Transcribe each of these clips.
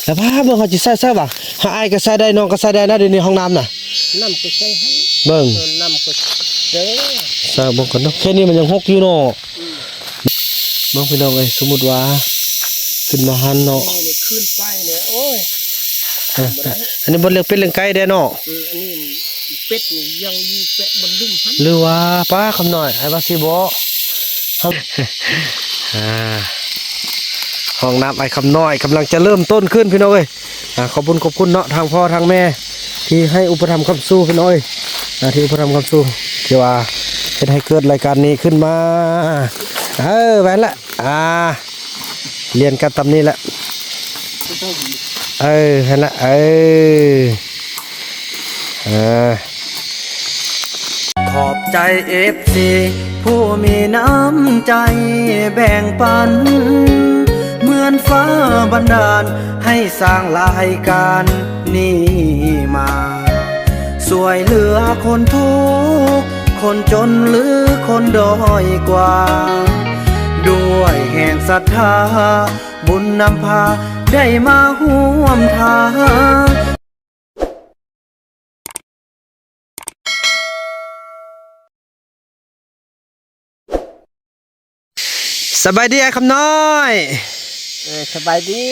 ແຕ່ວ່າເບິ່ງເຮົາຊິໃສ່ໃສ່ຫວາ? ຫາອ້າຍກໍໃສ່ໄດ້ ນ້ອງກໍໃສ່ໄດ້ນະ ດຽວນີ້ຫ້ອງນ້ຳນະ. ນ້ຳກໍໃສ່ຫັ້ນ ເບິ່ງ ເອີ ນ້ຳກໍເດີ ໃສ່ເບິ່ງກ່ອນເນາະ. ແຄ່ນີ້ມັນຍັງຫົກຢູ່ເນາະ. ອືມ ເບິ່ງພີ່ນ້ອງເອີຍ ສົມມຸດວ່າຂຶ້ນມາຫັ້ນເນາະ ນີ້ ນີ້ຂຶ້ນໄປນີ້ ໂອ້ຍ ເອີ ບໍ່ໄດ້ ອັນນີ້ບໍ່ລ້ຽງເປັດລ້ຽງໄກ່ເດ້ເນາະ. ອືມ ອັນນີ້ເປັດນີ້ຍັງຢູ່ແປະບ່ອນລຸ່ມຫັ້ນ ຫຼືວ່າ ປ້າຄຳນ້ອຍ ອ້າຍວ່າຊິບໍ່ ອາ ຫ້ອງນ້ຳອ້າຍຄຳນ້ອຍກຳລັງຈະເລີ່ມຕົ້ນຂຶ້ນ ພີ່ນ້ອງເອີຍ. ອາ ຂອບຄຸນ ຂອບຄຸນເນາະ ທາງພໍ່ທາງແມ່ທີ່ໃຫ້ອຸປະຖຳຄ້ຳຊູ ພີ່ນ້ອງເອີຍ ອາ ທີ່ອຸປະຖຳຄ້ຳຊູ ທີ່ວ່າເຮັດໃຫ້ເກີດລາຍການນີ້ຂຶ້ນມາ. ເອີ ແມ່ນລະ ອາ ລຽນກັນຕາມນີ້ແຫຼະ ເອີ ຫັ້ນລະ ເອີ ເອີ ຂອບໃຈເອັຟຊີຜູ້ມີນ້ຳໃຈແບ່ງປັນ ເໝືອນຟ້າບັນດານໃຫ້ສ້າງລາຍການນີ້ມາ ຊ່ວຍເຫຼືອຄົນທຸກຄົນຈົນ ຫຼືຄົນດ້ອຍກວ່າ ດ້ວຍແຮງສັດທາ ບຸນນຳພາໄດ້ມາຮ່ວມທາງ. ສະບາຍດີອ້າຍຄຳນ້ອຍ. ເອີ ສະບາຍດີ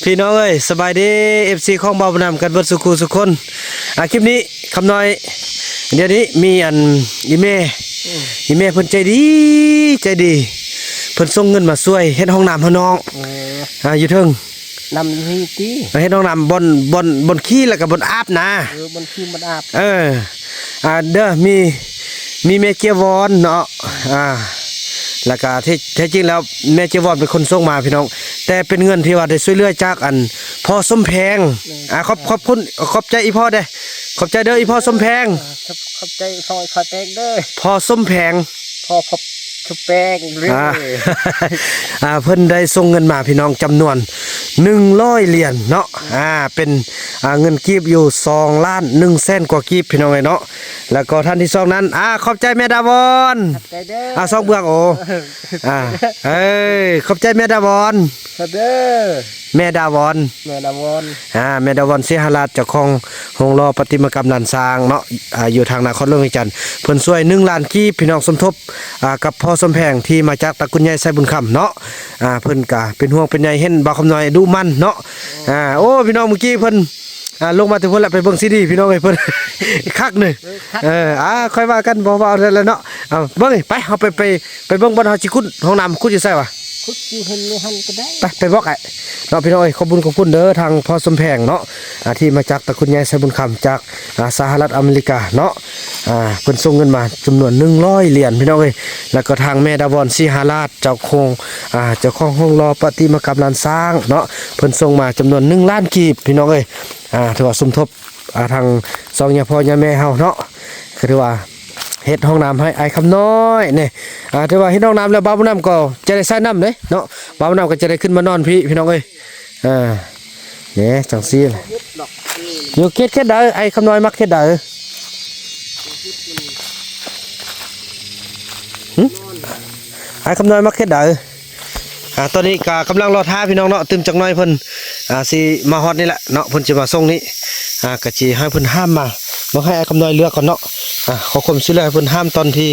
ພີ່ນ້ອງເອີຍ ສະບາຍດີ ເອັຟຊີຂອງບ່າວບຸນນຳກັນເບິດສູ່ຄູ່ສູ່ຄົນ. ອາ ຄລິບນີ້ຄຳນ້ອຍ ດຽວນີ້ມີອັນ ອີ່ແມ່ ອືມ ອີ່ແມ່ເພິ່ນໃຈດີ ໃຈດີ ເພິ່ນສົ່ງເງິນມາຊ່ວຍເຮັດຫ້ອງນ້ຳໃຫ້ນ້ອງ. ເອີ ອາ ຢູ່ເທິງ ນ້ຳຢູ່ນີ້ຕິ ເຮັດຫ້ອງນ້ຳບ່ອນ ບ່ອນ ບ່ອນຂີ້ ແລ້ວກໍບ່ອນອາບນະ. ເອີ ບ່ອນຂີ້ບ່ອນອາບ ເອີ ອາ ເດີ ມີ ມີແມ່ເຈຍວອນເນາະ ອາ ແລ້ວກໍແທ້ ແທ້ຈິງແລ້ວແມ່ເຈຍວອນເປັນຄົນສົ່ງມາພີ່ນ້ອງ ແຕ່ເປັນເງິນທີ່ວ່າໄດ້ຊ່ວຍເຫຼືອຈາກອັນພໍ່ສົມແພງ. ເອີ ອາ ຂອບ ຂອບຄຸນ ຂອບໃຈອີ່ພໍ່ເດ້ ຂອບໃຈເດີ ອີ່ພໍ່ສົມແພງ. ເອີ ຂອບ ຂອບໃຈພໍ່ ພໍ່ແປງເດີ ພໍ່ສົມແພງ ພໍ່ ພໍ່ ພໍ່ແປງເດີ ອາ ອາ ເພິ່ນໄດ້ສົ່ງເງິນມາພີ່ນ້ອງ ຈຳນວນໜຶ່ງຮ້ອຍຫຼຽນເນາະ ອາ ເປັນ ອາ ເງິນກີບຢູ່ສອງລ້ານໜຶ່ງແສນກວ່າກີບ ພີ່ນ້ອງເອີຍເນາະ. ແລ້ວກໍທ່ານທີສອງນັ້ນ ອາ ຂອບໃຈແມ່ດາວອນ ຂອບໃຈເດີ ອາ ສອງເບື້ອງ ໂອ ອາ ເອີຍ ຂອບໃຈແມ່ດາວອນ ເດີ ແມ່ດາວອນ ແມ່ດາວອນ ອາ ແມ່ດາວອນ ສີຫາລາດ ເຈົ້າຂອງໂຮງຫຼໍ່ປະຕິມາກຳລ້ານຊ້າງເນາະ ອາ ຢູ່ທາງນະຄອນຫຼວງວຽງຈັນ ເພິ່ນຊ່ວຍໜຶ່ງລ້ານກີບ ພີ່ນ້ອງ ສົມທົບ ອາ ກັບພໍ່ສົມແພງທີ່ມາຈາກຕະກຸນໃຫຍ່ໄຊບຸນຄຳເນາະ ອາ ເພິ່ນກະເປັນຫ່ວງເປັນໃຍ ເຫັນບ່າວຄຳນ້ອຍດຸໝັ່ນເນາະ ອາ ໂອ້ ພີ່ນ້ອງ ມື້ກີ້ເພິ່ນ ອາ ລົງມາແຕ່ພຸ້ນລະ ໄປເບິ່ງຊີດີ ພີ່ນ້ອງເອີຍ ເພິ່ນຄັກນີ້ ເອີ ຄັກ ເອີ ອາ ຄ່ອຍວ່າກັນ ບໍ່ເວົ້າແລ້ວເນາະ ເອົາ ເບິ່ງນີ້ ໄປ ເຮົາໄປ ໄປ ໄປເບິ່ງບ່ອນເຮົາຊິຂຸດຫ້ອງນ້ຳ ຂຸດຢູ່ໃສຫວາ? ຂຸດຢູ່ຫັ້ນ ຢູ່ຫັ້ນກໍໄດ້ ໄປ ໄປບອກອ້າຍເນາະ ພີ່ນ້ອງເອີຍ. ຂອບບຸນຂອບຄຸນເດີ ທາງພໍ່ສົມແພງເນາະ ອາ ທີ່ມາຈາກຕະກຸນໃຫຍ່ໄຊບຸນຄຳ ຈາກ ອາ ສະຫະລັດອາເມລິກາເນາະ ອາ ເພິ່ນສົ່ງເງິນມາຈຳນວນໜຶ່ງຮ້ອຍຫຼຽນ ພີ່ນ້ອງເອີຍ. ແລ້ວກໍທາງແມ່ດາວອນ ສີຫາລາດ ເຈົ້າຂອງ ອາ ເຈົ້າຂອງໂຮງຫຼໍ່ປະຕິມາກຳລ້ານຊ້າງເນາະ ເພິ່ນສົ່ງມາຈຳນວນໜຶ່ງລ້ານກີບ ພີ່ນ້ອງເອີຍ. ອາ ຖືວ່າສົມທົບ ອາ ທາງສອງຍາພໍ່ຍາແມ່ເຮົາເນາະ ກໍຖືວ່າເຮັດຫ້ອງນ້ຳໃຫ້ອ້າຍຄຳນ້ອຍນີ້ ອາ ຖືວ່າເຮັດຫ້ອງນ້ຳແລ້ວ ບ່າວບຸນນຳກໍຈະໄດ້ໃຊ້ນ້ຳເດ້ເນາະ ບ່າວບຸນນຳກໍຈະໄດ້ຂຶ້ນມານອນພີ້ ພີ່ນ້ອງເອີຍ. ອາ ນີ້ຈັ່ງຊີ້ແຫຼະ ຢູ່ເຂດ ເຂດໃດ ອ້າຍຄຳນ້ອຍມັກເຂດໃດ? ຫຶ ອ້າຍຄຳນ້ອຍມັກເຂດໃດ? ອາ ຕອນນີ້ກະກຳລັງລໍຖ້າພີ່ນ້ອງເນາະ ຕື່ມຈັກໜ້ອຍເພິ່ນ ອາ ຊິມາຮອດນີ້ແຫຼະເນາະ ເພິ່ນຊິມາສົ່ງນີ້ ອາ ກະຊິໃຫ້ເພິ່ນຫ້າມມາ ມາໃຫ້ອ້າຍຄຳນ້ອຍເລືອກກ່ອນເນາະ. ອາ ຂໍຄວາມຊ່ວຍເຫຼືອໃຫ້ເພິ່ນຫ້າມຕອນທີ່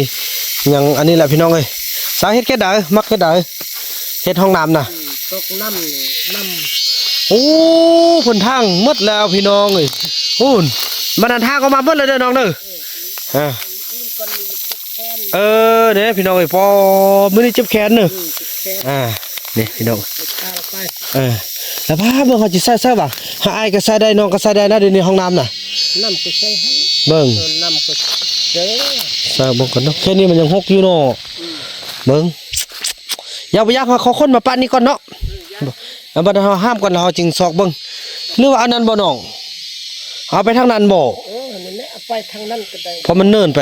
ຍັງອັນນີ້ແຫຼະ ພີ່ນ້ອງເອີຍ. ສາວເຮັດເຂດໃດ? ມັກເຂດໃດ? ເຮັດຫ້ອງນ້ຳນະ ອືມ ຕົກນ້ຳ ນ້ຳ ໂອ້ ເພິ່ນຖາງໝົດແລ້ວ ພີ່ນ້ອງເອີຍ. ພຸ້ນ ບັດນັ້ນຖາງອອກມາໝົດແລ້ວເດີນ້ອງເດີ. ເອີ ອາ ເອີ ນີ້ພີ່ນ້ອງເອີຍ ປໍ ມື້ນີ້ເຈັບແຂນເດີ. ອືມ ເຈັບແຂນ ອາ ນີ້ພີ່ນ້ອງ ເອີ ແລ້ວພາເບິ່ງເຮົາຊິໃສ່ໃສ່ຫວາ? ຫາອ້າຍກໍໃສ່ໄດ້ ນ້ອງກໍໃສ່ໄດ້ນະ ດຽວນີ້ຫ້ອງນ້ຳນະ ນ້ຳກໍໃສ່ຫັ້ນ ເບິ່ງ ເອີ ນ້ຳກໍເດີ ໃສ່ເບິ່ງກ່ອນເນາະ ແຄ່ນີ້ມັນຍັງຫົກຢູ່ເນາະ. ອືມ ເບິ່ງ ຢ່າບໍ່ຢາກ ເຮົາຂໍຄົນມາປະນີ້ກ່ອນເນາະ. ເອີ ອັນບັດເຮົາຫ້າມກ່ອນ ເຮົາຈຶ່ງຊອກເບິ່ງ ຫຼືວ່າອັນນັ້ນບໍ່ນ້ອງ? ເອົາໄປທາງນັ້ນບໍ່? ເອີ ນັ້ນແຫຼະ ເອົາໄປທາງນັ້ນກໍໄດ້ ເພາະມັນເນີນໄປ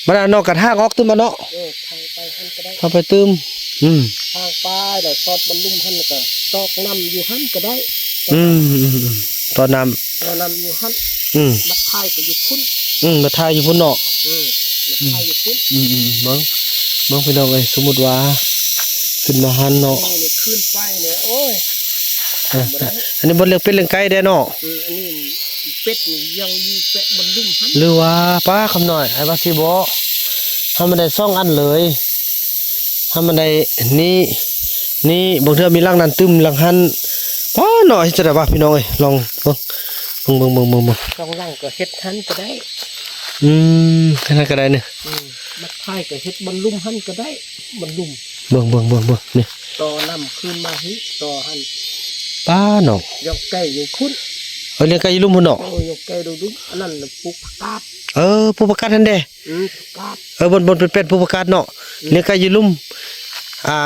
ບັດນັ້ນນ້ອງກໍທາງອອກຕື່ມມາເນາະ. ເອີ ທາງໄປຫັ້ນກໍໄດ້ ທາງໄປຕື່ມ ອືມ ທາງໄປແລ້ວຊອດບ່ອນລຸ່ມຫັ້ນ ແລ້ວກໍຕອກນ້ຳຢູ່ຫັ້ນກໍໄດ້. ອືມ ຕອກນ້ຳ ຕອກນ້ຳຢູ່ຫັ້ນ ອືມ ບັດທ້າຍກໍຢູ່ພຸ້ນ ອືມ ບັດທ້າຍຢູ່ພຸ້ນເນາະ. ເອີ ບັດທ້າຍຢູ່ພຸ້ນ ອືມ ເບິ່ງ ເບິ່ງພີ່ນ້ອງເອີຍ ສົມມຸດວ່າ ຂຶ້ນມາຫັ້ນເນາະ ນີ້ ນີ້ຂຶ້ນໄປນີ້ ໂອ້ຍ ອ່າ ບໍ່ໄດ້ ອັນນີ້ບ່ອນລ້ຽງເປັດລ້ຽງໄກ່ເດ້ເນາະ. ເອີ ອັນນີ້ເປັດນີ້ຍັງຢູ່ແປະບ່ອນລຸ່ມຫັ້ນ ຫຼືວ່າ ປ້າຄຳນ້ອຍ ອ້າຍວ່າຊິບໍ່ ເຮົາມັນໄດ້ສອງອັນເລີຍ ເຮົາມັນໄດ້ນີ້ ນີ້ ບາງເທື່ອມີຫຼັງນັ້ນຕື່ມຫຼັງຫັ້ນ ປ້າເນາະ ເຮັດຈັ່ງໃດວະ ພີ່ນ້ອງເອີຍ ລອງເບິ່ງ ເບິ່ງ ເບິ່ງ ເບິ່ງ ເບິ່ງ ສອງຫຼັງກໍເຮັດຫັ້ນກໍໄດ້ ອືມ ເຮັດຫັ້ນກໍໄດ້ນີ້ ອືມ ບັກທ້າຍກໍເຮັດບ່ອນລຸ່ມຫັ້ນກໍໄດ້ ບ່ອນລຸ່ມ ເບິ່ງ ເບິ່ງ ເບິ່ງ ເບິ່ງ ນີ້ ຕໍ່ນ້ຳຂຶ້ນມາພີ້ ຕໍ່ຫັ້ນ ປ້າເນາະ ຢອກໄກ່ຢູ່ພຸ້ນ ເອີ ລ້ຽງໄກ່ຢູ່ລຸ່ມພຸ້ນເນາະ ໂອ້ ຢອກໄກ່ດຸໆ ອັນນັ້ນປູກຜັກກາດ ເອີ ປູກຜັກກາດຫັ້ນເດ້ ອືມ ຜັກກາດ ເອີ ບ່ອນ ບ່ອນເປັນແປ້ນປູກຜັກກາດເນາະ ອືມ ລ້ຽງໄກ່ຢູ່ລຸ່ມ ອ່າ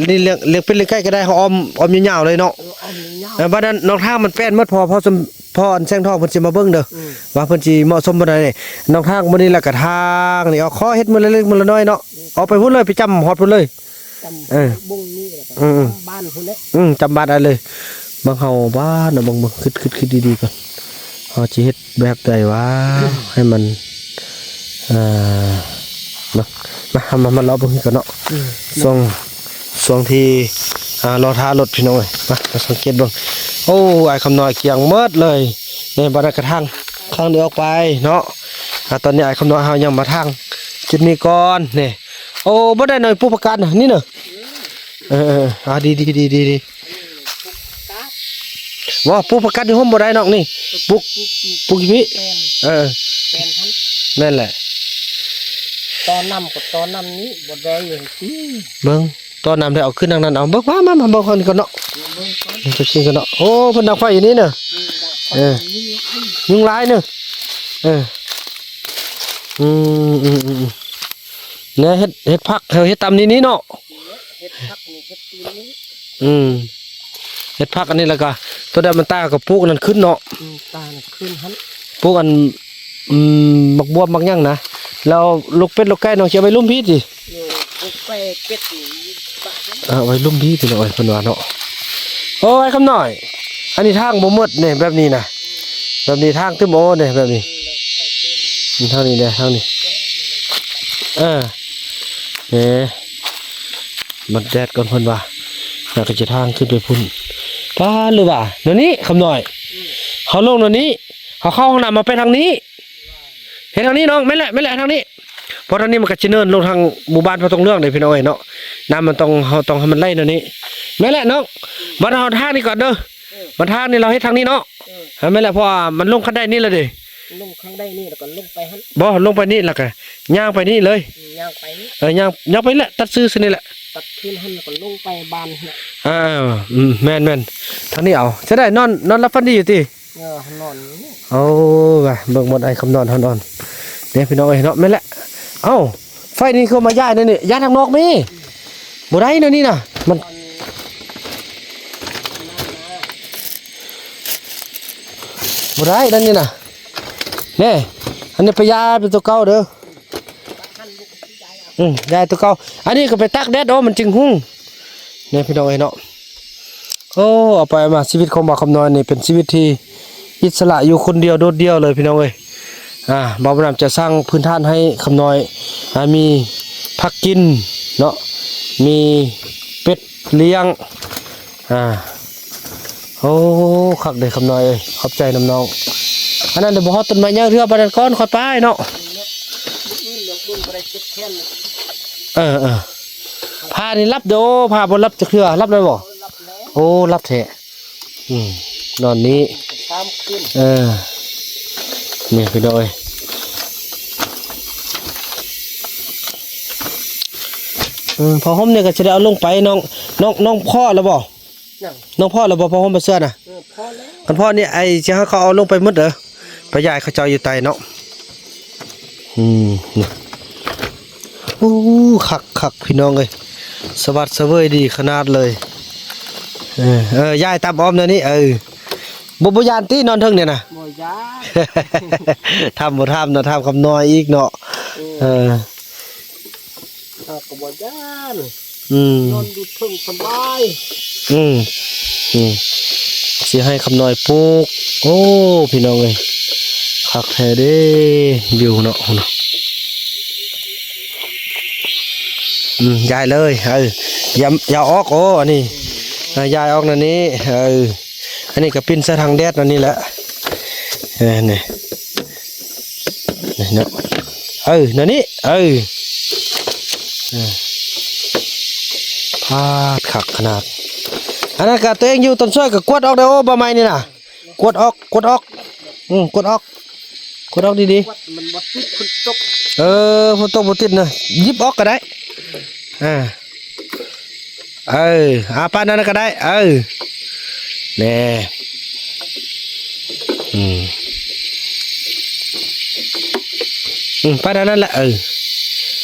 ນີ້ລ້ຽງ ລ້ຽງເປັດລ້ຽງໄກ່ກໍໄດ້ ເຮົາອ້ອມ ອ້ອມຍາວໆເລີຍເນາະ ເອີ ອ້ອມຍາວໆ ເອີ ບາດນັ້ນນອກທາງມັນແປ້ນໝົດ ເພາະ ເພາະ ເພາະອັນແສງທອງເພິ່ນຊິມາເບິ່ງເດີ ອືມ ວ່າເພິ່ນຊິເໝາະສົມບໍ່ໄດ້ ນອກທາງມື້ນີ້ລະກະທາງນີ້ອອກ ຂໍເຮັດມື້ລະເລັກມື້ລະນ້ອຍເນາະ ອືມ ອອກໄປພຸ້ນເລີຍ ໄປຈຳຮອດພຸ້ນເລີຍ ຈຳ ເອີ ບົງນີ້ລະກະ ອືມ ຈຳບ້ານພຸ້ນແຫຼະ ອືມ ຈຳບ້ານໄດ້ເລີຍ ເບິ່ງເຮົາບ້ານເນາະ ເບິ່ງ ເບິ່ງ ຄຶດ ຄຶດ ຄຶດດີໆກ່ອນ ເຮົາຊິເຮັດແບບໃດວະ ໃຫ້ມັນ ເອີ ມາ ມາ ມາ ມາເລາະເບິ່ງນີ້ກ່ອນເນາະ ອືມ ຊ່ວງ ຊ່ວງທີ່ ອ່າ ລໍຖ້າລົດ ພີ່ນ້ອງເອີຍ ມາ ມາສັງເກດເບິ່ງ ໂອ້ ອ້າຍຄຳນ້ອຍກ້ຽງໝົດເລີຍ ໃນບາດນະກະທາງ ທາງນີ້ອອກໄປເນາະ ອ່າ ຕອນນີ້ອ້າຍຄຳນ້ອຍເຮົາຍັງມາທາງຈຸດນີ້ກ່ອນ ນີ້ ໂອ້ ບໍ່ໄດ້ໜ້ອຍປູກຜັກກາດນະ ນີ້ນະ ເອີ ເອີ ເອີ ອ່າ ດີ ດີ ດີ ດີ ດີ ບໍ່ ປູກຜັກກາດຢູ່ຮົ່ມບໍ່ໄດ້ນອກນີ້ ປູກ ປູກຢູ່ພີ້ ເອີ ແມ່ນຫັ້ນ ແມ່ນແຫຼະ ຕໍ່ນ້ຳກໍຕໍ່ນ້ຳນີ້ ບໍ່ໄດ້ຫຍັງຕິ ເບິ່ງ ຕໍ່ນ້ຳໄດ້ເອົາຂຶ້ນທາງນັ້ນ ເອົາ ເບິ່ງ ມາ ມາ ມາເບິ່ງຂ້າງນີ້ກ່ອນເນາະ ເບິ່ງກ່ອນ ຈັກສິ່ງກ່ອນເນາະ ໂອ້ ເພິ່ນດັງໄຟຢູ່ນີ້ເນາະ ອືມ ເອີ ຍຸງຫຼາຍເນາະ ເອີ ອືມ ອືມ ອືມ ແນະ ເຮັດ ເຮັດຜັກ ເຮັດຕຳນີ້ນີ້ເນາະ ເຮັດຜັກນີ້ເຮັດຕີນນີ້ ອືມ ເຮັດຜັກອັນນີ້ ແລ້ວກະຕົວໃດມັນຕາຍກໍປູກອັນນັ້ນຂຶ້ນເນາະ ອືມ ຕາຍຂຶ້ນຫັ້ນ ປູກອັນ ອືມ ໝາກບວບໝາກຫຍັງນະ ແລ້ວລູກເປັດລູກໄກ່ນ້ອງຊິເອົາໄວ້ລຸ່ມພີ້ຕິ ເອີ ລູກໄກ່ເປັດນີ້ປະ ເອົາໄວ້ລຸ່ມພີ້ຕິ ໂອ້ຍ ເພິ່ນວ່າເນາະ ໂອ້ຍ ຄຳນ້ອຍ ອັນນີ້ທາງບໍ່ໝົດນີ້ ແບບນີ້ນະ ແບບນີ້ທາງຕຶ້ມ ໂອ້ ນີ້ ແບບນີ້ ອືມ ທາງນີ້ເດ້ ທາງນີ້ ເອີ ເອີ ບັດແດດກ່ອນເພິ່ນວ່າ ແລ້ວກໍຈະທາງຂຶ້ນໄປພຸ້ນ ປ້າ ຫຼືວ່າແນວນີ້ຄຳນ້ອຍ ອືມ ເຮົາລົງແນວນີ້ ເຮົາເຂົ້າຫ້ອງນ້ຳມາໄປທາງນີ້ ເຮັດທາງນີ້ນ້ອງ ແມ່ນແຫຼະ ແມ່ນແຫຼະ ທາງນີ້ ເພາະທາງນີ້ມັນກໍຊິເນີນລົງທາງໝູ່ບ້ານພະຕົງເຫຼືອງເດ້ ພີ່ນ້ອງເອີຍເນາະ ນ້ຳມັນຕ້ອງ ເຮົາຕ້ອງໃຫ້ມັນໄຫຼແນວນີ້ ແມ່ນແຫຼະນ້ອງ ບັດເຮົາທາງນີ້ກ່ອນເດີ ເອີ ບັດທາງນີ້ເຮົາເຮັດທາງນີ້ເນາະ ເອີ ແມ່ນແຫຼະ ເພາະວ່າມັນລົງຄັນໄດນີ້ແຫຼະເດ້ ລົງຂ້າງໃດນີ້ ແລ້ວກໍລົງໄປຫັ້ນ ບໍ່ ລົງໄປນີ້ ແລ້ວກໍຍ່າງໄປນີ້ເລີຍ ອືມ ຍ່າງໄປນີ້ ເອີ ຍ່າງ ຍ່າງໄປແຫຼະ ຕັດຊື່ຊື່ນີ້ແຫຼະ ຕັດຂຶ້ນຫັ້ນ ແລ້ວກໍລົງໄປບ້ານຫັ້ນ ອ່າ ອືມ ແມ່ນໆ ທາງນີ້ເອົາ ຈະໄດ້ນອນ ນອນຫຼັບຝັນດີຢູ່ຕິ ເອີ ນອນຢູ່ນີ້ ໂອ້ ວ່າ ເບິ່ງບ່ອນອ້າຍຄຳນອນເຮົານອນ ເດ້ພີ່ນ້ອງເອີຍເນາະ ແມ່ນແຫຼະ ເອົ້າ ໄຟນີ້ຄືມາຍ້າຍແນວນີ້ ຍ້າຍທາງນອກມີ ບໍ່ໄດ້ແນວນີ້ນະ ມັນ ອັນ ບໍ່ໄດ້ແນວນີ້ນະ ແນ່ ອັນນີ້ໄປຍ້າຍໄປຕົວເກົ່າເດີ ອືມ ຍ້າຍຕົວເກົ່າ ອັນນີ້ກໍໄປຕາກແດດ ໂອ້ ມັນຈຶ່ງຮຸ່ງ ແນ່ພີ່ນ້ອງເອີຍເນາະ ໂອ້ ເອົາໄປເອົາມາ ຊີວິດຂອງບ່າວຄຳນ້ອຍນີ້ເປັນຊີວິດທີ່ອິດສະຫຼະ ຢູ່ຄົນດຽວໂດດດ່ຽວເລີຍພີ່ນ້ອງເອີຍ ອ່າ ບ່າວບຸນນຳຈະສ້າງພື້ນຖານໃຫ້ຄຳນ້ອຍ ອ່າ ມີຜັກກິນເນາະ ມີເປັດລ້ຽງ ອ່າ ໂອ້ ຄັກເດ້ຄຳນ້ອຍເອີຍ ຂອບໃຈນຳນ້ອງ ອັນນັ້ນບໍ່ຮອດຕົ້ນໄມ້ໃຫຍ່ເທື່ອ ປານນັ້ນກ່ອນຄ່ອຍໄປເນາະ ມື້ອື່ນເລື່ອງເບິ່ງບໍ່ໄດ້ເຈັບແຂນ ເອີໆ ພານີ້ຫຼັບເດີ ພາບໍ່ຫຼັບຈັກເທື່ອ ຫຼັບແລ້ວບໍ່? ໂອ້ ຫຼັບແທ້ ອືມ ນອນນີ້ ສາມຄືນ ເອີ ນີ້ພີ່ນ້ອງເອີຍ ເອີ ຜ້າຫົ່ມນີ້ກໍຊິໄດ້ເອົາລົງໄປ ນ້ອງ ນ້ອງ ນ້ອງພໍ້ແລ້ວບໍ່? ຍັງ ນ້ອງພໍ້ແລ້ວບໍ່ ຜ້າຫົ່ມຜ້າເສື່ອນະ? ເອີ ພໍ້ແລ້ວ ຄັນພໍ້ນີ້ ໄອ້ຊິໃຫ້ເຂົາເອົາລົງໄປໝົດເດີ ໄປຢາຍເຂົາເຈົ້າຢູ່ໃຕ້ເນາະ ອືມ ນີ້ ໂອ້ ຄັກໆ ພີ່ນ້ອງເອີຍ ສະຫວັດສະເຫວີຍດີຂະໜາດເລີຍ ເອີ ເອີ ຢາຍຕາມອ້ອມແນວນີ້ ເອີ ບໍ່ ບໍ່ຢ້ານຕິ ນອນເທິງນີ້ນະ? ບໍ່ຢ້ານ ຖາມບໍ່ຖາມເນາະ ຖາມຄຳນ້ອຍອີກເນາະ ເອີ ເອີ. ເຮົາກໍບໍ່ຢ້ານ ອືມ ນອນຢູ່ເທິງສະບາຍ ອືມ ອືມ ຊິໃຫ້ຄຳນ້ອຍປູກ ໂອ້ ພີ່ນ້ອງເອີຍ ຄັກແທ້ເດ້ ວິວເນາະ ອືມ ຍ້າຍເລີຍ ເອີ ຢ່າ ຢ່າອອກ ໂອ້ ອັນນີ້ ອ່າ ຍ້າຍອອກແນວນີ້ ເອີ ອັນນີ້ກໍປິ່ນໃສ່ຖັງແດດແນວນີ້ແຫຼະ ເອີ ນີ້ ນີ້ເນາະ ເອີ ແນວນີ້ ເອີ ເອີ ປາດ ຄັກຂະໜາດ. ອັນນັ້ນກໍຕົວເອງຢູ່ຕອນຊ່ວຍກໍກວດອອກເດີ້ ໂອ້ ບາໄມ້ນີ້ນະ ກວດອອກ ກວດອອກ ອືມ ກວດອອກ ກວດອອກດີໆ ກວດມັນບໍ່ຕິດ ຝົນຕົກ ເອີ ຝົນຕົກບໍ່ຕິດນະ ຫຍິບອອກກໍໄດ້ ອ່າ ເອີ ອ່າ ປານນັ້ນກໍໄດ້ ເອີ ແນ່ ອືມ ອືມ ປານນັ້ນແຫຼະ ເອີ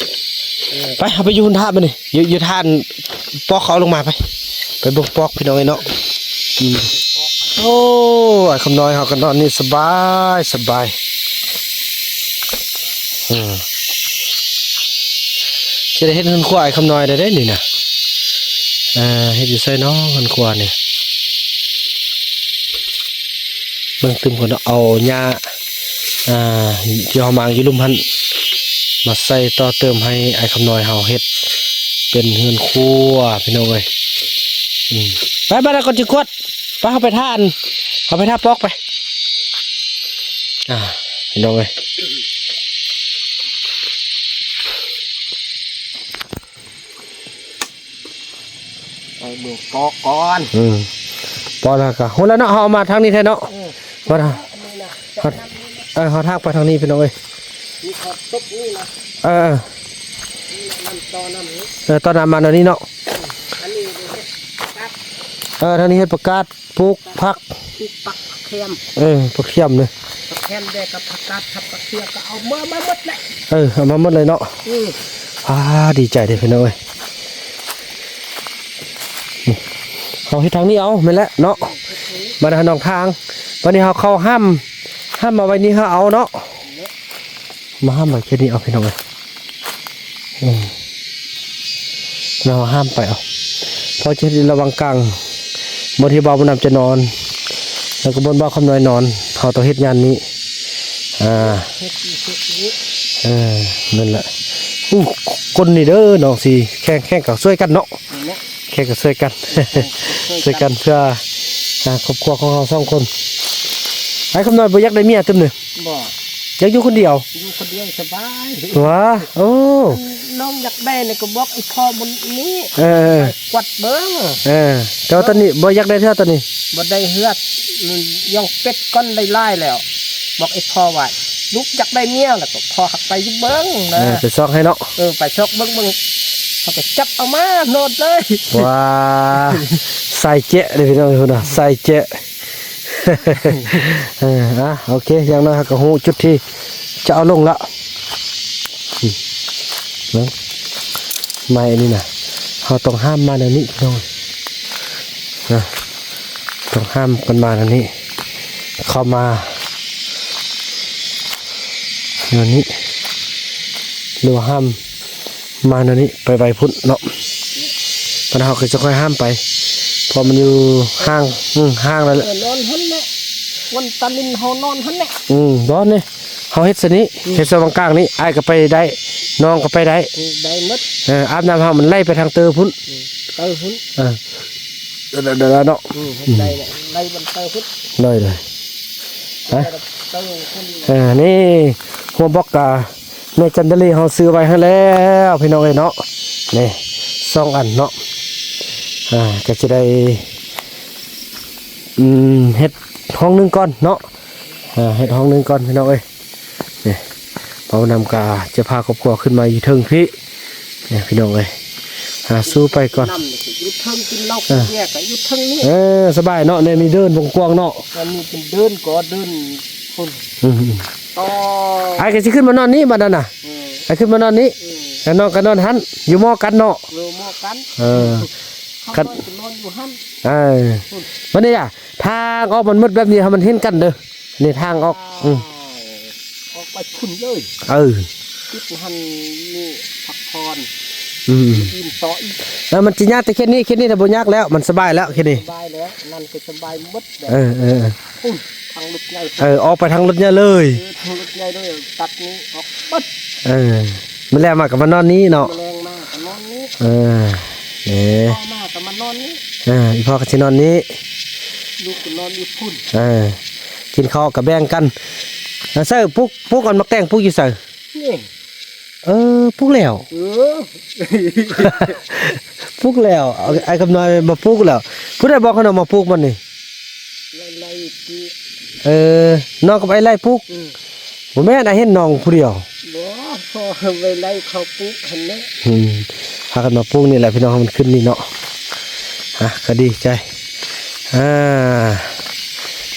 ໄປ ເຮົາໄປຢູ່ຮຸ້ນທາບາດນີ້ ຢູ່ ຢູ່ທ່ານ ປອກເຂົາເອົາລົງມາ ໄປ ໄປເບິ່ງປອກ ພີ່ນ້ອງເອີຍເນາະ ອືມ ໂອ້ ອ້າຍຄຳນ້ອຍເຮົາກໍນອນນີ້ສະບາຍ ສະບາຍ ອືມ ຊິໄດ້ເຮັດເຮືອນຄົວອ້າຍຄຳນ້ອຍໄດ້ເດ້ນີ້ນະ ເອີ ເຮັດຢູ່ໃສເນາະເຮືອນຄົວນີ້ ເບິ່ງຕື່ມກ່ອນເນາະ ເອົາຫຍ້າ ອ່າ ທີ່ເຮົາມາງຢູ່ລຸ່ມຫັ້ນ ມາໃສ່ຕໍ່ເຕີມໃຫ້ອ້າຍຄຳນ້ອຍເຮົາເຮັດເປັນເຮືອນຄົວ ພີ່ນ້ອງເອີຍ ອືມ ໄປບາດນັ້ນກ່ອນຈິກວດ ໄປ ເຮົາໄປທ່າອັນ ເຮົາໄປທ່າປອກໄປ ອ່າ ພີ່ນ້ອງເອີຍ. ໄປເບິ່ງປອກກ່ອນ ອືມ ປອກແລ້ວກໍ ໂຫ ແລ້ວເນາະ ເຮົາເອົາມາທາງນີ້ແທ້ເນາະ ເອີ ມາທາງ ອັນນີ້ນະ ເອີ ເຮົາທາງໄປທາງນີ້ ພີ່ນ້ອງເອີຍ ມີຂອບຕົກນີ້ນະ ເອີ ນີ້ນະ ນ້ຳ ຕໍ່ນ້ຳນີ້ ເອີ ຕໍ່ນ້ຳມາແນວນີ້ເນາະ ອັນນີ້ເຮັດປະກາດ ເອີ ທາງນີ້ເຮັດປະກາດ ປູກຜັກ ປູກຜັກ ຜັກຂຽມ ເອີ ຜັກຂຽມເດີ ຜັກຂຽມແດ່ກັບຜັກກາດ ຜັກຂຽມກໍເອົາມາ ມາໝົດແຫຼະ ເອີ ເອົາມາໝົດເລີຍເນາະ ອືມ ອ່າ ດີໃຈເດ້ພີ່ນ້ອງເອີຍ ເຮົາເຮັດທາງນີ້ເອົາ ແມ່ນແຫຼະເນາະ ບາດນີ້ເຮົານອກທາງ ບາດນີ້ເຮົາເຂົ້າຫ້າມ ຫ້າມມາໄວ້ນີ້ເຮົາເອົາເນາະ ມາຫ້າມໄວ້ແຄ່ນີ້ເອົາ ພີ່ນ້ອງເອີຍ ເອີ ເຮົາຫ້າມໄປເອົາ ເພາະຈະເຮັດລະຫວ່າງກາງ ບ່ອນທີ່ບ່າວບຸນນຳຈະນອນ ແລ້ວກໍບ່ອນບ່າວຄຳນ້ອຍນອນ ເຮົາຕ້ອງເຮັດງານນີ້ ອ່າ ເຮັດຢູ່ ເຮັດຢູ່ ເອີ ນັ້ນແຫຼະ ໂອ້ ຄົນນີ້ເດີ ນ້ອງຊິແຂ່ງ ແຂ່ງກັນຊ່ວຍກັນເນາະ ນັ້ນແຫຼະ ແຂ່ງກັນຊ່ວຍກັນ ຊ່ວຍກັນ ຊ່ວຍກັນເພື່ອ ອ່າ ຄອບຄົວຂອງເຮົາສອງຄົນ ອ້າຍຄຳນ້ອຍບໍ່ຢາກໄດ້ເມຍຕິເນາະ ບໍ່ ຢາກຢູ່ຄົນດຽວ ຢູ່ຄົນດຽວສະບາຍ ຫວາ ໂອ້ ນ້ອງຢາກໄດ້ນີ້ກໍບອກອີ່ພໍ່ບຸນນີ້ ເອີ ໄປກວດເບິ່ງ ເອີ ແຕ່ວ່າຕອນນີ້ບໍ່ຢາກໄດ້ເທື່ອຕອນນີ້ ບໍ່ໄດ້ເທື່ອ ອືມ ລ້ຽງເປັດກ່ອນໄດ້ຫຼາຍແລ້ວ ບອກອີ່ພໍ່ວ່າ ລູກຢາກໄດ້ເມຍ ແລ້ວກໍພໍ່ຮັກໄປຢູ່ເບິ່ງນະ ເອີ ໄປຊອກໃຫ້ເນາະ ເອີ ໄປຊອກເບິ່ງ ເບິ່ງ ເຂົາກໍຈັບເອົາມາໂລດເລີຍ ຫວາ ໃສ່ແຈະເດ້ພີ່ນ້ອງ ພຸ້ນນະ ໃສ່ແຈະ. ເອີ ອ່ະ ໂອເຄ ຢ່າງໜ້ອຍເຮົາກໍຮູ້ຈຸດທີ່ຈະເອົາລົງລະ ອືມ ເບິ່ງ ໄມ້ອັນນີ້ນະ ເຮົາຕ້ອງຫ້າມມາແນວນີ້ພີ່ນ້ອງ ນະ ຕ້ອງຫ້າມກັນມາແນວນີ້ ເຂົ້າມາແນວນີ້ ຫຼືວ່າຫ້າມ ມາແນວນີ້ ໄປໄວ້ພຸ້ນເນາະ ບັດເຮົາກໍຈະຄ່ອຍຫ້າມໄປ ເພາະມັນຢູ່ຫ່າງ ອືມ ຫ່າງແລ້ວແຫຼະ ເອີ ນອນຫັ້ນແຫຼະ ວັນຕາລິນເຮົານອນຫັ້ນແຫຼະ ອືມ ບໍ່ນີ້ ເຮົາເຮັດຊະນີ້ ອືມ ເຮັດຊະຫວ່າງກາງນີ້ ອ້າຍກໍໄປໄດ້ ນ້ອງກໍໄປໄດ້ ອືມ ໄດ້ໝົດ ເອີ ອາບນ້ຳເຮົາມັນໄຫຼໄປທາງເຕີພຸ້ນ ອືມ ເຕີພຸ້ນ ເອີ ໄດ້ ໄດ້ ໄດ້ເນາະ ອືມ ໄດ້ແຫຼະ ໄດ້ວັນເຕີພຸ້ນ ໄດ້ເລີຍ ຮະ ເຕີພຸ້ນ ເອີ ນີ້ ຫົວບລັອກກະ ແມ່ຈັນດາລີເຮົາຊື້ໄວ້ໃຫ້ແລ້ວພີ່ນ້ອງເອີຍເນາະ ນີ້ສອງອັນເນາະ ອ່າ ກໍຈະໄດ້ ອືມ ເຮັດຫ້ອງໜຶ່ງກ່ອນເນາະ ອ່າ ເຮັດຫ້ອງໜຶ່ງກ່ອນພີ່ນ້ອງເອີຍ ນີ້ ເຮົານຳກະຈະພາຄອບຄົວຂຶ້ນມາຢູ່ເທິງພີ້ ນີ້ພີ່ນ້ອງເອີຍ ຫາສູ້ໄປກ່ອນ ນ້ຳນີ້ກໍຢູ່ເທິງ ກິນເຫຼົ້າ ເອີ ກິນເບຍກໍຢູ່ເທິງນີ້ ເອີ ສະບາຍເນາະ ນີ້ມີເດີ່ນກວ້າງໆເນາະ ອັນນີ້ເປັນເດີ່ນກໍເດີ່ນພຸ້ນ ອືມ ຕໍ່ ອ້າຍກໍຊິຂຶ້ນມານອນນີ້ບັດນັ້ນນະ ເອີ ອ້າຍຂຶ້ນມານອນນີ້ ເອີ ແລ້ວນ້ອງກໍນອນຫັ້ນ ຢູ່ໝໍ້ກັນເນາະ ເອີ ໝໍ້ກັນ ເອີ ເຂົາກໍນອນຢູ່ຫັ້ນ ເອີ ບັດນີ້ລະ ທາງອອກມັນມືດແບບນີ້ ໃຫ້ມັນເຫັນກັນເດີ ນີ້ທາງອອກ ອືມ ອອກໄປພຸ້ນເລີຍ ເອີ ຈຸດຫັ້ນມີພັກຜ່ອນ ອືມ ອີ່ມຕໍ່ອີກ ເອີ ມັນຊິຍາກແຕ່ເຂດນີ້ ເຂດນີ້ນະບໍ່ຍາກແລ້ວ ມັນສະບາຍແລ້ວເຂດນີ້ ສະບາຍແລ້ວ ນັ້ນກໍສະບາຍໝົດແລ້ວ ເອີ ເອີ ພຸ້ນ ທາງລົດໃຫຍ່ ເອີ ອອກໄປທາງລົດໃຫຍ່ເລີຍ ເອີ ທາງລົດໃຫຍ່ເລີຍ ຕັດນີ້ອອກໝົດ ເອີ ມື້ແລງມາກໍມານອນນີ້ເນາະ ມື້ແລງມາກໍນອນນີ້ ເອີ ເອີ ເຊົ້າມາກໍມານອນນີ້ ເອີ ອີພໍ່ກໍຊິນອນນີ້ ລູກກໍນອນຢູ່ພຸ້ນ ເອີ ກິນເຂົ້າກໍແບ່ງກັນ. ເອີ ໃສ່ ປຸກ ປຸກອັນໝາກແຕງ ປຸກຢູ່ໃສ? ນີ້ ເອີ ປຸກແລ້ວ ເອີ ປຸກແລ້ວ ເອົາ ອ້າຍຄຳນ້ອຍມາປຸກແລ້ວ. ຜູ້ໃດບອກໃຫ້ນ້ອງມາປຸກມັນນີ້? ໄລ່ໆ ປຸກ ເອີ ນ້ອງກັບອ້າຍໄລ່ປຸກ ອືມ ບໍ່ແມ່ນ ອ້າຍເຫັນນ້ອງຜູ້ດຽວ. ບໍ່ ພໍ່ໄປໄລ່ເຂົາປຸກຫັ້ນແຫຼະ ອືມ ພາກັນມາປຸກນີ້ແຫຼະພີ່ນ້ອງ ໃຫ້ມັນຂຶ້ນນີ້ເນາະ. ອ່ະ ກໍດີໃຈ ອ່າ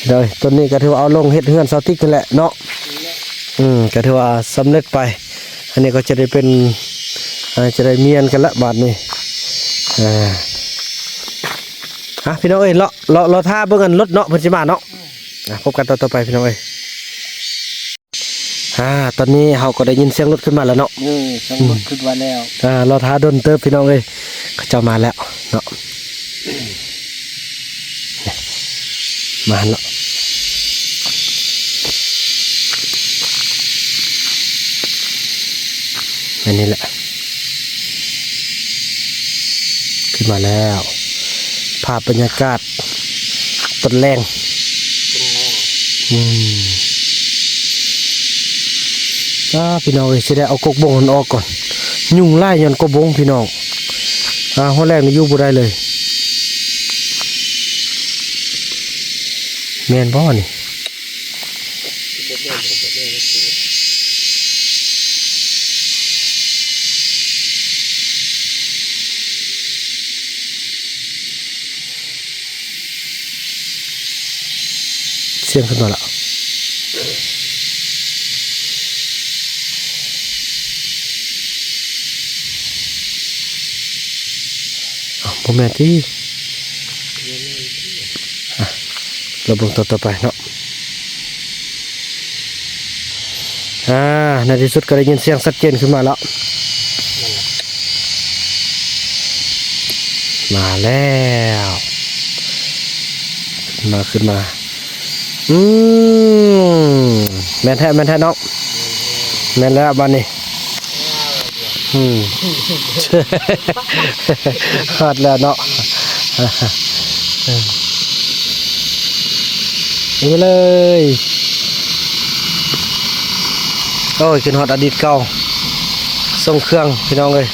ໂດຍ ຕົ້ນນີ້ກໍຖືວ່າເອົາລົງເຮັດເຮືອນຊາວຕິກຫັ້ນແຫຼະເນາະ ອືມ ກໍຖືວ່າສຳເລັດໄປ. ອັນນີ້ກໍຈະໄດ້ເປັນ ອ່າ ຈະໄດ້ມຽນກັນລະບາດນີ້ ອ່າ ອ່ະ ພີ່ນ້ອງເອີຍ ເລາະ ເລາະ ເລາະຖ້າເບິ່ງອັນລົດເນາະ ເພິ່ນຊິມາເນາະ. ອ່ະ ພົບກັນຕອນຕໍ່ໄປພີ່ນ້ອງເອີຍ. ອ່າ ຕອນນີ້ເຮົາກໍໄດ້ຍິນສຽງລົດຂຶ້ນມາແລ້ວເນາະ. ເອີ ສຽງລົດ ອືມ ຂຶ້ນມາແລ້ວ. ອ່າ ລໍຖ້າດົນເຕີບພີ່ນ້ອງເອີຍ ເຂົາເຈົ້າມາແລ້ວເນາະ. ມາແລ້ວ ແມ່ນນີ້ແຫຼະ ຂຶ້ນມາແລ້ວ ພາບບັນຍາກາດຕອນແລງ ຕອນແລງ ອືມ. ອ້າ ພີ່ນ້ອງເອີຍ ຊິໄດ້ເອົາກົກບົງຫັ້ນອອກກ່ອນ ຍຸງຫຼາຍຍ້ອນກົກບົງພີ່ນ້ອງ. ອ່າ ຮອດແລງນີ້ຢູ່ບໍ່ໄດ້ເລີຍ ແມ່ນບໍ່ນີ້? ສຽງຂຶ້ນມາລະ ອ້າວ ບໍ່ແມ່ນຕິ? ອ່ະ ລອງເບິ່ງຕອນຕໍ່ໄປເນາະ. ອ່າ ໃນທີ່ສຸດກໍໄດ້ຍິນສຽງຊັດເຈນຂຶ້ນມາແລ້ວ ມາແລ້ວ ຂຶ້ນມາ ຂຶ້ນມາ. ອືມ ແມ່ນແທ້ ແມ່ນແທ້ນ້ອງ ແມ່ນແລ້ວບາດນີ້. ອືມ ຮອດແລ້ວເນາະ ນີ້ເລີຍ. ໂອ້ຍ ຂຶ້ນຮອດອະດີດເກົ່າ ສົ່ງເຄື່ອງພີ່ນ້ອງເອີຍ.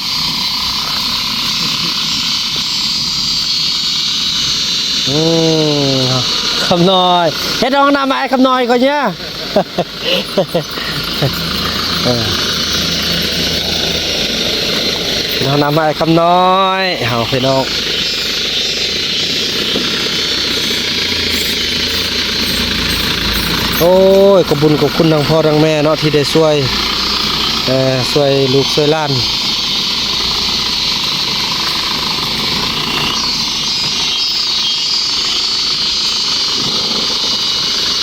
ອືມ ຄຳນ້ອຍ ເຮັດຫ້ອງນ້ຳໃຫ້ຄຳນ້ອຍກ່ອນເນຍ. ເອີ ເຮົານຳໃຫ້ຄຳນ້ອຍເຮົາພີ່ນ້ອງ. ໂອ້ຍ ຂອບບຸນຂອບຄຸນທັງພໍ່ທັງແມ່ເນາະ ທີ່ໄດ້ຊ່ວຍ ເອີ ຊ່ວຍລູກຊ່ວຍຫຼານ.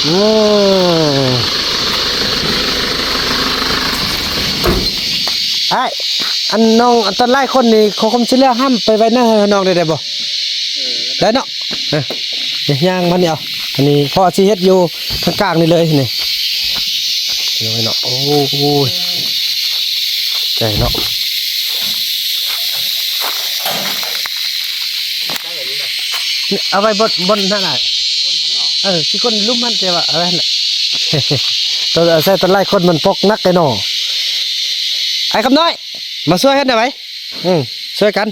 ເອີ ອ້າຍ ອັນນ້ອງ ອັນຕອນຫຼາຍຄົນນີ້ ຂໍຄວາມຊ່ວຍເຫຼືອຫ້າມໄປໄວ້ໜ້າເຮືອນນ້ອງໄດ້ ໄດ້ບໍ່? ໄດ້ເນາະ ເອີ ຍ່າງມານີ້ເອົາ ອັນນີ້ ເພາະວ່າຊິເຮັດຢູ່ທາງກາງນີ້ເລີຍນີ້ ພີ່ນ້ອງເນາະ. ໂອ້ຍ ໃຈເນາະ. ເອົາໄວ້ບ່ອນ ບ່ອນນັ້ນນະ ເອີ ຊິກົ້ນລຸ່ມຫັ້ນ ແຕ່ວ່າ ເອີ ຫັ້ນແຫຼະ ຕ້ອງອາໄສຕອນຫຼາຍຄົນມັນປົກໜັກໄດ໋ເນາະ. ອ້າຍຄຳນ້ອຍ ມາຊ່ວຍເຮັດແດ່ໄວ ອືມ ຊ່ວຍກັນ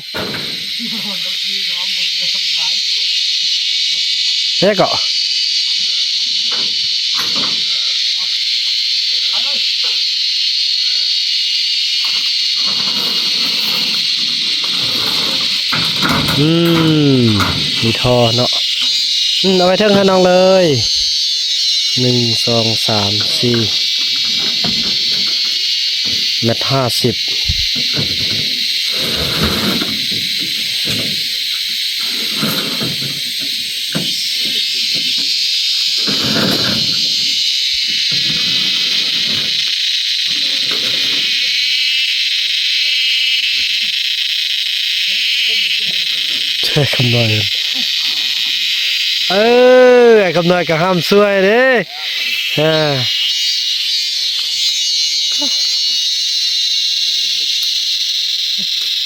ເຮັດເກາະ. ອືມ ມີທໍ່ເນາະ ອືມ ເອົາໄວ້ເທິງໃຫ້ນ້ອງເລີຍ ໜຶ່ງ ສອງ ສາມ ສີ່ ແມັດຫ້າສິບ. ຊ່ວຍຄຳນ້ອຍ ເອີ ອ້າຍຄຳນ້ອຍກໍຫ້າມຊ່ວຍເດ້. ອ່າ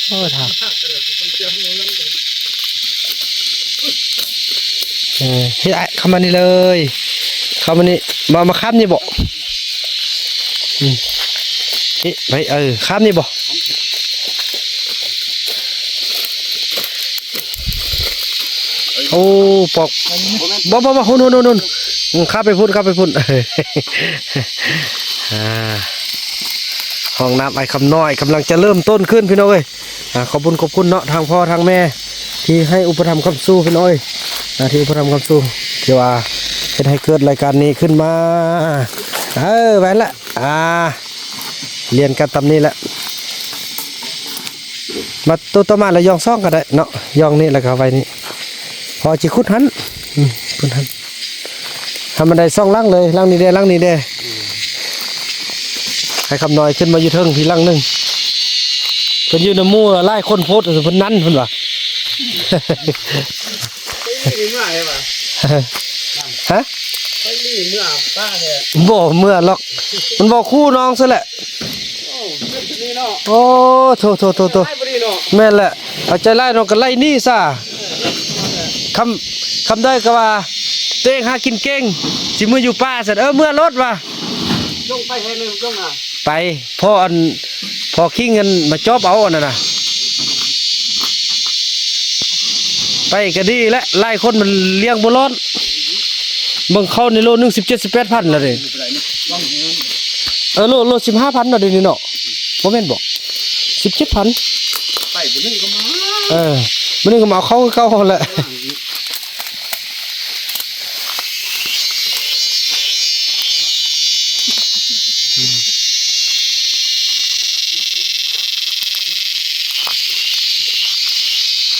ໂອ້ ຖ້າ ເອີ ເຮັດ ເຂົ້າມານີ້ເລີຍ ເຂົ້າມານີ້ ມາ ມາຂ້າມນີ້ບໍ? ອືມ ນີ້ ໄປ ເອີ ຂ້າມນີ້ບໍ? ໂອ້ ປອກ ບໍ່ ບໍ່ ບໍ່ ຫຸ້ນ ຫຸ້ນ ຫຸ້ນ ຫຸ້ນ ອືມ ຂ້າມໄປພຸ້ນ ຂ້າມໄປພຸ້ນ ອ່າ ຫ້ອງນ້ຳອ້າຍຄຳນ້ອຍກຳລັງຈະເລີ່ມຕົ້ນຂຶ້ນ ພີ່ນ້ອງເອີຍ. ອ່າ ຂອບບຸນຂອບຄຸນເນາະ ທາງພໍ່ທາງແມ່ທີ່ໃຫ້ອຸປະຖຳຄ້ຳຊູ ພີ່ນ້ອງເອີຍ ອ່າ ທີ່ອຸປະຖຳຄ້ຳຊູ ທີ່ວ່າເຮັດໃຫ້ເກີດລາຍການນີ້ຂຶ້ນມາ ເອີ ແມ່ນລະ ອ່າ ລຽນກັນຕາມນີ້ແຫຼະ ມາໂຕຕໍ່ມາລະ ຢ່ອງສອງກໍໄດ້ເນາະ ຢ່ອງນີ້ລະກໍໄວ້ນີ້ ພໍຊິຂຸດຫັ້ນ ອືມ ຂຸດຫັ້ນ ໃຫ້ມັນໄດ້ສອງຫຼັງເລີຍ ຫຼັງນີ້ແດ່ ຫຼັງນີ້ແດ່ ໃຫ້ຄຳນ້ອຍຂຶ້ນມາຢູ່ເທິງພີ້ຫຼັງໜຶ່ງ ເພິ່ນຢູ່ນຳໝູ່ຫຼາຍຄົນໂພດ ເພິ່ນນັ້ນ ເພິ່ນວ່າ ໄປນີ້ເມື່ອໃດວະ? ຮະ? ໄປນີ້ເມື່ອປ້າແທ້ ບໍ່ເມື່ອຫຼອກ ມັນບໍ່ຄູ່ນ້ອງຊະແຫຼະ. ໂອ້ ໂອ້ ໂຖ ໂຖ ໂຖ ໂຖ ແມ່ນແຫຼະ ເອົາໃຈຫຼາຍເນາະ ກໍໄລ່ໜີຊະ ຄຳ ຄຳໃດກໍວ່າ ຕົວເອງຫາກິນເກັ່ງ ຊິເມືອຢູ່ປ່າຊັ້ນ ເອີ ເມືອໂລດວ່າ ລົງໄປໃຫ້ເລີຍ ລົງນະ ໄປ ພໍອັນ ພໍຄິງອັນມາຈອບເອົາອັນນັ້ນນະ ໄປກໍດີແຫຼະ ຫຼາຍຄົນມັນລ້ຽງບໍ່ລອດ ເບິ່ງເຂົ້າໃນໂລໜຶ່ງ ສິບເຈັດ ສິບແປດພັນລະເດ້ ເອີ ໂລ ໂລສິບຫ້າພັນເນາະ ດຽວນີ້ເນາະ ບໍ່ແມ່ນບໍ? ສິບເຈັດພັນ ໄປມື້ໜຶ່ງກໍມາ ເອີ ມື້ໜຶ່ງກໍມາເອົາເຂົ້າຄືເກົ່າຫັ້ນແຫຼະ.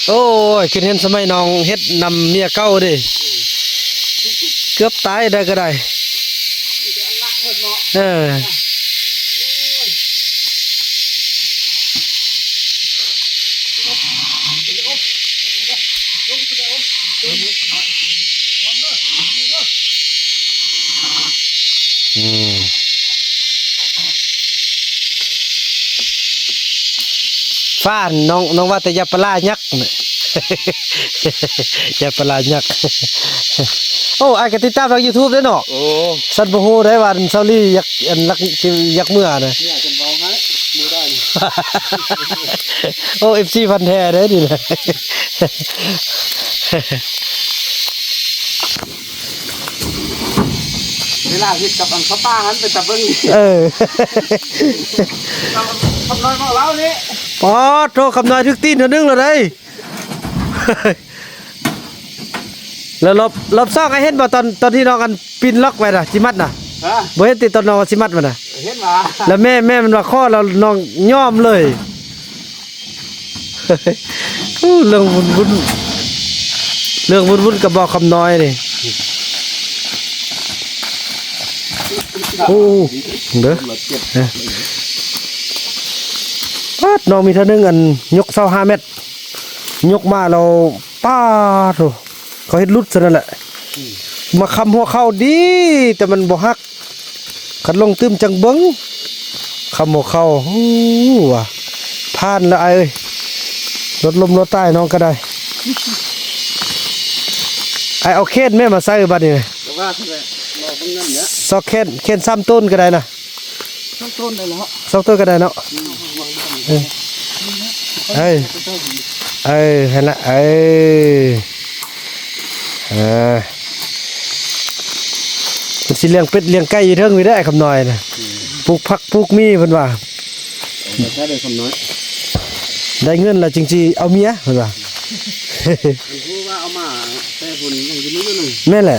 ໂອ້ຍ ຄິດເຫັນສະໄໝນ້ອງເຮັດນຳເມຍເກົ່າເດ້ ເກືອບຕາຍໄດ້ກໍໄດ້ ເອີ. ອືມ ຟ້ານ ນ້ອງ ນ້ອງວ່າແຕ່ຢ່າປະຫຼ້າຍັກ ຢ່າປະຫຼ້າຍັກ ໂອ້ ອ້າຍກໍຕິດຕາມທາງຢູທູບເດ້ເນາະ ໂອ້ ຊັ້ນບໍ່ຮູ້ໄດ້ວ່າຊາວລີຢາກ ອັນ ຢາກ ຊິ ຢາກເມືອນະ ເມືອຈົນເວົ້າໃຫ້ ເມືອໄດ້ ໂອ້ ເອັຟຊີພັນແທ້ເດ້ນີ້ນະ. ເວລາເຮັດກັບອັນເຂົ້າປ່າຫັ້ນເປັນຕາເບິ່ງດີ ເອີ ຄຳນ້ອຍເວົ້າລາວນີ້ ປາດໂທ ຄຳນ້ອຍຖືກຕີນເທື່ອໜຶ່ງແລ້ວເດ້ ແລ້ວລອບ ລອບສອງ ອ້າຍເຫັນບໍ່ ຕອນ ຕອນທີ່ນ້ອງອັນ ປີ້ນລັອກໄວ້ນະ ຊິມັດນະ ຮະ ບໍ່ເຫັນຕິ ຕອນນ້ອງຊິມັດມັນນະ ເຫັນວ່າ ແລ້ວແມ່ ແມ່ມັນວ່າຂໍ ແລ້ວນ້ອງຍອມເລີຍ. ເລື່ອງວຸ້ນໆ ເລື່ອງວຸ້ນໆ ກະບອກຄຳນ້ອຍນີ້ ໂອ້ ເດີ ປາດ ນ້ອງມີເທື່ອໜຶ່ງ ອັນ ຍົກເສົາຫ້າແມັດ ຍົກມາແລ້ວ ປາດໂທ ເຂົາເຮັດຫຼຸດຊັ້ນນັ້ນແຫຼະ ອືມ ມາຄ້ຳຫົວເຂົ່າດີ ແຕ່ມັນບໍ່ຫັກ ຄັນລົງຕື່ມຈັ່ງເບິ່ງ ຄ້ຳຫົວເຂົ່າ ໂອ້ ວ່າ ຜ່ານແລ້ວອ້າຍເອີຍ ລົດລົ້ມລົດຕາຍນ້ອງກໍໄດ້ ອ້າຍເອົາເຂນແມ່ມາໃສ່ບາດນີ້ ກໍວ່າຊັ້ນແຫຼະ ລໍເບິ່ງນຳແຫຼະ ຊອກແຂນ ແຂນສາມໂຕນກໍໄດ້ນະ. ສອງໂຕນໄດ້ແລ້ວ ສອງໂຕນກໍໄດ້ເນາະ ອືມ ເອີ ເອີ ຫັ້ນລະ ເອີ ເອີ ເພິ່ນຊິລ້ຽງເປັດລ້ຽງໄກ່ຢູ່ເທິງນີ້ເດ້ ຄຳນ້ອຍນະ ອືມ ປູກຜັກປູກໝີ່ເພິ່ນວ່າ ເອົາແທ້ເດີຄຳນ້ອຍ ໄດ້ເງິນແລ້ວຈຶ່ງຊິເອົາເມຍເພິ່ນວ່າ. ເພິ່ນຮູ້ວ່າເອົາມາແຕ່ພຸ້ນຍັງຢູ່ມື້ໜຶ່ງ ແມ່ນແຫຼະ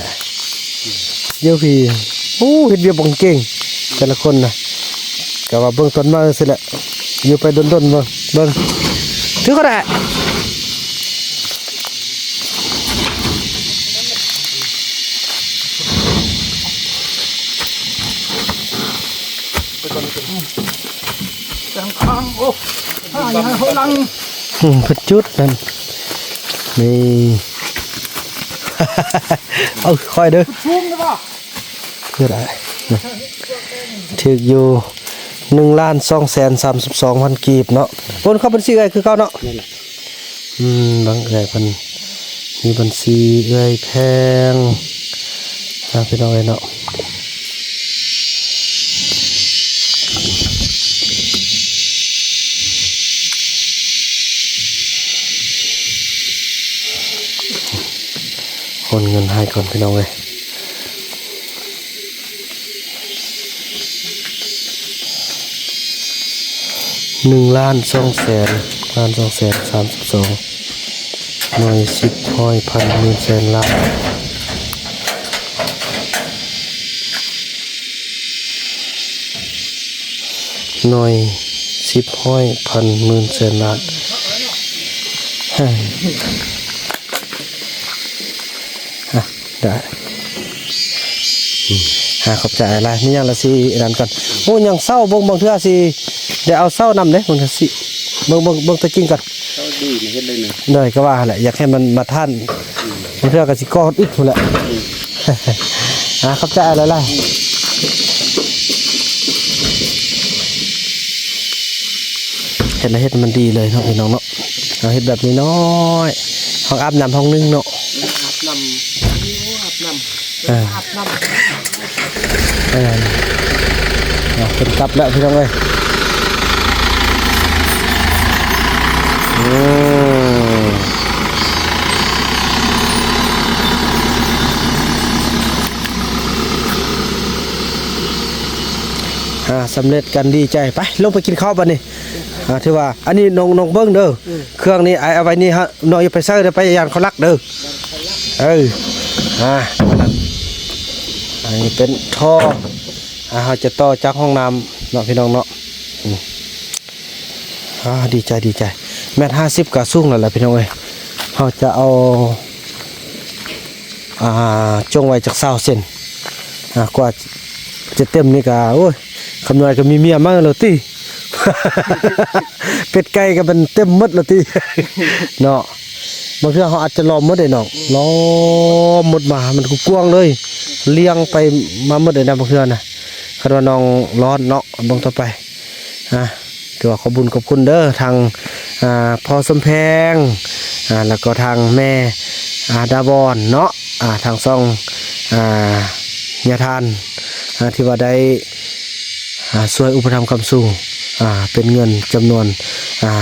ຢູ່ພີ້ ໂອ້ ເຮັດວຽກບໍ່ເກັ່ງ ແຕ່ລະຄົນນະ ກະວ່າເບິ່ງຕອນມາຊື່ແຫຼະ ຢູ່ໄປດົນໆ ເບິ່ງ ເບິ່ງ ຖືກກໍໄດ້ ແສງຄຳ ໂອ້ ຫາຍາໂຫລັງ ອືມ ເພິ່ນຈຸດນັ້ນ ນີ້ ເອົາ ຄ່ອຍເດີ ສູງເດ້ບໍ່ ຄືໄດ້ ຖືກຢູ່ ໜຶ່ງລ້ານສອງແສນສາມສິບສອງພັນກີບເນາະ ໂອນເຂົ້າບັນຊີເອື້ອຍຄືເກົ່າເນາະ ແມ່ນລະ ອືມ ບັງເອີຍເພິ່ນ ມີບັນຊີເອື້ອຍແພງ ອ່າ ພີ່ນ້ອງເອີຍເນາະ. ໂອນເງິນໃຫ້ກ່ອນ ພີ່ນ້ອງເອີຍ. ໜຶ່ງລ້ານສອງແສນ ລ້ານສອງແສນສາມສິບສອງ ໜ່ວຍ ສິບ ຮ້ອຍ ພັນ ໝື່ນ ແສນ ລ້ານ ໜ່ວຍ ສິບ ຮ້ອຍ ພັນ ໝື່ນ ແສນ ລ້ານ. ໄດ້ ອືມ ອ່າ ຂອບໃຈຫຼາຍ. ມີຫຍັງລະຊິອັນນັ້ນກ່ອນ. ໂອ້ ຍັງເຊົ້າ ເບິ່ງ ບາງເທື່ອຊິໄດ້ເອົາເຊົ້ານຳເດ້ ເບິ່ງຊິ ເບິ່ງ ເບິ່ງ ເບິ່ງຕົວຈິງກ່ອນ. ເຊົ້າດີນີ້ເຮັດໄດ້ໜຶ່ງ ໂດຍ ກໍວ່າຫັ້ນແຫຼະ ຢາກໃຫ້ມັນມາທານ ອືມ ບາງເທື່ອກໍຊິກໍອຶດພຸ້ນແຫຼະ. ອືມ ອ່າ ຂອບໃຈຫຼາຍໆ. ເຮັດລະເຮັດໃຫ້ມັນດີເລີຍເນາະ ພີ່ນ້ອງເນາະ. ເຮົາເຮັດແບບນ້ອຍໆ ຫ້ອງອາບນ້ຳຫ້ອງໜຶ່ງເນາະ. ອືມ ອາບນ້ຳ ໂອ້ ອາບນ້ຳ ເອີ ອາບນ້ຳ ເອີ ເອົາ ເພິ່ນກັບແລ້ວ ພີ່ນ້ອງເອີຍ. ໂອ້ ອ່າ ສຳເລັດກັນ ດີໃຈ. ໄປ ລົງໄປກິນເຂົ້າບັດນີ້. ອ່າ ຖືວ່າອັນນີ້ນ້ອງ ນ້ອງເບິ່ງເດີ ເອີ ເຄື່ອງນີ້ອ້າຍເອົາໄວ້ນີ້ ເຮົານ້ອງຢ່າໄປໃສ່ເດີ ໄປຢ້ານເຂົາລັກເດີ. ເອີ ອ່າ ອັນນີ້ເປັນທໍ່ ອ່າ ເຮົາຈະຕໍ່ຈາກຫ້ອງນ້ຳເນາະ ພີ່ນ້ອງເນາະ. ອືມ ອ່າ ດີໃຈ ດີໃຈ. ແມັດຫ້າສິບກໍສູງແລ້ວລະ ພີ່ນ້ອງເອີຍ. ເຮົາຈະເອົາ ອ່າ ຈົ່ງໄວ້ຈັກຊາວເຊັນ ອ່າ ກວ່າຈະເຕັມນີ້ກະ ໂອ້ຍ ຄຳນ້ອຍກໍມີເມຍໃໝ່ແລ້ວຕິ ເປັດໄກ່ກໍມັນເຕັມໝົດແລ້ວຕິ ເນາະ. ບາງເທື່ອເຮົາອາດຈະລ້ອມໝົດເດ້ນ້ອງ ລ້ອມໝົດມາ ມັນກວ້າງເລີຍ ລຽງໄປມາໝົດເລີຍນະ ບາງເທື່ອນະ. ຄັນວ່ານ້ອງລອດເນາະ ເບິ່ງຕໍ່ໄປ ອ່າ ຖືວ່າຂອບບຸນຂອບຄຸນເດີ ທາງ ອ່າ ພໍ່ສົມແພງ ອ່າ ແລ້ວກໍທາງແມ່ ອ່າ ດາວອນເນາະ ອ່າ ທາງຊ່ອງ ອ່າ ຍາທ່ານ ອ່າ ທີ່ວ່າໄດ້ ອ່າ ຊ່ວຍອຸປະຖຳຄ້ຳຊູ ອ່າ ເປັນເງິນຈຳນວນ ອ່າ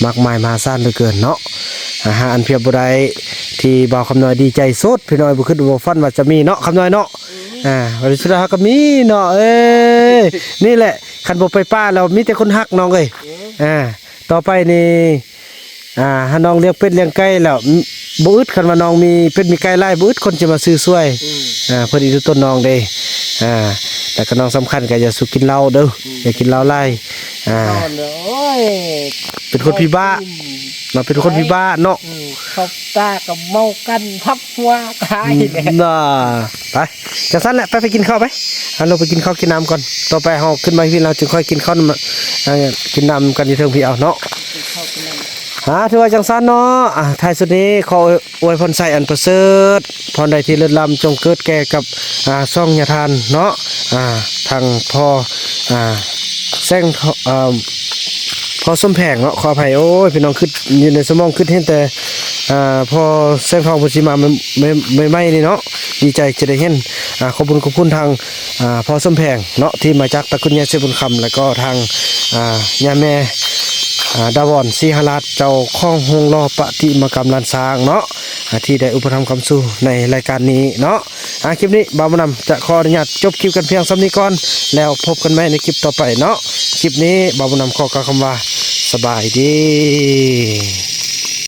ມາກມາຍມະຫາສານເຫຼືອເກີນເນາະ. ອ່າ ຫາອັນປຽບບໍ່ໄດ້ ທີ່ບ່າວຄຳນ້ອຍດີໃຈສຸດ ພີ່ນ້ອງ ບໍ່ຄິດບໍ່ຝັນວ່າຈະມີເນາະ ຄຳນ້ອຍເນາະ. ອ່າ ໃນທີ່ສຸດແລ້ວເຮົາກໍມີເນາະ ເອີຍ ນີ້ແຫຼະ ຄັນບໍ່ໄປປ່າແລ້ວມີແຕ່ຄົນຮັກນ້ອງເອີຍ. ເອີ ອ່າ ຕໍ່ໄປນີ້ ອ່າ ຫານ້ອງລ້ຽງເປັດລ້ຽງໄກ່ແລ້ວ ບໍ່ອຶດ ຄັນວ່ານ້ອງມີເປັດມີໄກ່ຫຼາຍ ບໍ່ອຶດຄົນຈະມາຊື້ຊ່ວຍ. ອືມ ອ່າ ເພິ່ນອີກຕົນນ້ອງເດ້. ອ່າ ແລ້ວກໍນ້ອງສຳຄັນກໍຢ່າສູ່ກິນເຫຼົ້າເດີ ອືມ ຢ່າກິນເຫຼົ້າຫຼາຍ. ອ່າ ໂອ້ຍ ເປັນຄົນຜີບ້າ ເມົາເນາະ ເປັນຄົນຜີບ້າເນາະ. ອືມ ເຂົ້າຕາກໍເມົາກັນພັບຫົວຕາຍແຫຼະ ອືມ ນະ. ໄປ ຈັ່ງຊັ້ນແຫຼະ ໄປ ໄປກິນເຂົ້າໄປ ເຮົາລົງໄປກິນເຂົ້າກິນນ້ຳກ່ອນ. ຕໍ່ໄປເຮົາຂຶ້ນມາພີ້ ເຮົາຈຶ່ງຄ່ອຍກິນເຂົ້ານຳ ເອີ ກິນນ້ຳກັນຢູ່ເທິງພີ້ເອົາເນາະ. ອ່າ ຖືວ່າຈັ່ງຊັ້ນເນາະ ອ່າ ທ້າຍສຸດນີ້ຂໍອວຍພອນໄຊອັນປະເສີດ ພອນໃດທີ່ເລີດລ້ຳຈົ່ງເກີດແກ່ກັບ ອ່າ ຊ່ອງຍາທ່ານເນາະ. ອ່າ ທາງພໍ່ ອ່າ ແສງ ອ່າ ພໍ່ສົມແພງເນາະ ຂໍອະໄພ. ໂອ້ຍ ພີ່ນ້ອງ ຄິດຢູ່ໃນສະໝອງ ຄິດເຫັນແຕ່ ອ່າ ພໍ່ແສງທອງເພິ່ນຊິມາໃໝ່ໆນີ້ເນາະ ດີໃຈຈະໄດ້ເຫັນ. ອ່າ ຂອບຄຸນ ຂອບຄຸນທາງ ອ່າ ພໍ່ສົມແພງເນາະ ທີ່ມາຈາກຕະກຸນໃຫຍ່ໄຊບຸນຄຳ ແລ້ວກໍທາງ ອ່າ ຍ່າແມ່ ອ່າ ດາວອນ ສີຫະລາດ ເຈົ້າຂອງໂຮງຫຼໍ່ປະຕິມາກຳລ້ານຊ້າງເນາະ ອ່າ ທີ່ໄດ້ອຸປະຖຳຄ້ຳຊູໃນລາຍການນີ້ເນາະ. ອ່າ ຄລິບນີ້ບ່າວບຸນນຳຈະຂໍອະນຸຍາດຈົບຄລິບກັນພຽງສ່ຳນີ້ກ່ອນ ແລ້ວພົບກັນໃໝ່ໃນຄລິບຕໍ່ໄປເນາະ. ຄລິບນີ້ບ່າວບຸນນຳຂໍກ່າວຄຳວ່າ ສະບາຍດີ.